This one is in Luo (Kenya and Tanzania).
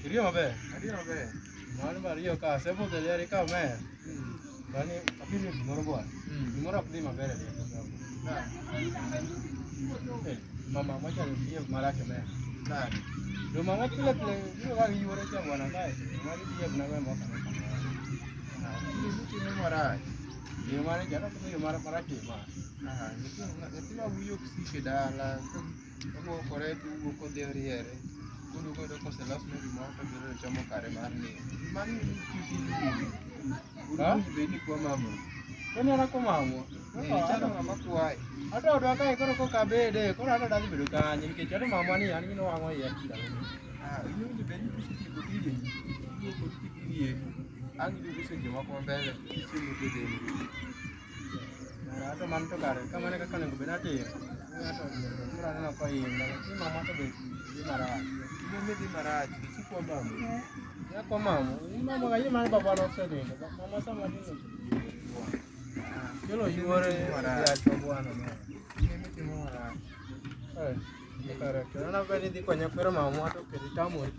Iriyo maber. Ariyo maber. Mano mar ariyo ka asebudho e ka maber. Bani abiro gimoro bwana. Gimoro ok dhi maber e liete. Eh, mama mwacha nitie marach maber. Nani? Do mama pile pile biro ka giyuoro cha bwana kae. Mari biye na wewe moka. Gitimo marach. Yo mare jana ko yo mara marach ma. Ah, nyathi ma wuoyi ok sik e dala. Oluokore to owuok odhi oriere. Koduogo oyudo koselosne gimoro to obiro to ochamo kare mar nindo. Mano Ha? Wuoyi bed ni kwa mama. Kwani ana ko mama. Eh, chalo ng'ama kwaye. Ata odwa kae koro koka bede, koro ata dhi bedo kanye nikech ata mama ni an gino wang'o iye ndalo. Ah, in owinjo bed ni kisetieko tijeni, iluoko kik irieri. Ang' iduogo seche moko ma mbele ichiemo to idhi nindo. Ato mano to kare, kamano e kaka onego bed ni atimo. Ato koro aneno koinga, lakini mama to be dhi marach. In ema idhi marach nikech ikwa mama. Nyako mama, mama ka yie baba nosenindo, mama sama nindo. Kelo yuore yacho bwana. In ema itimo marach. Eh, kare, to aneno ka idhi konya kwero mama to kendo itamori.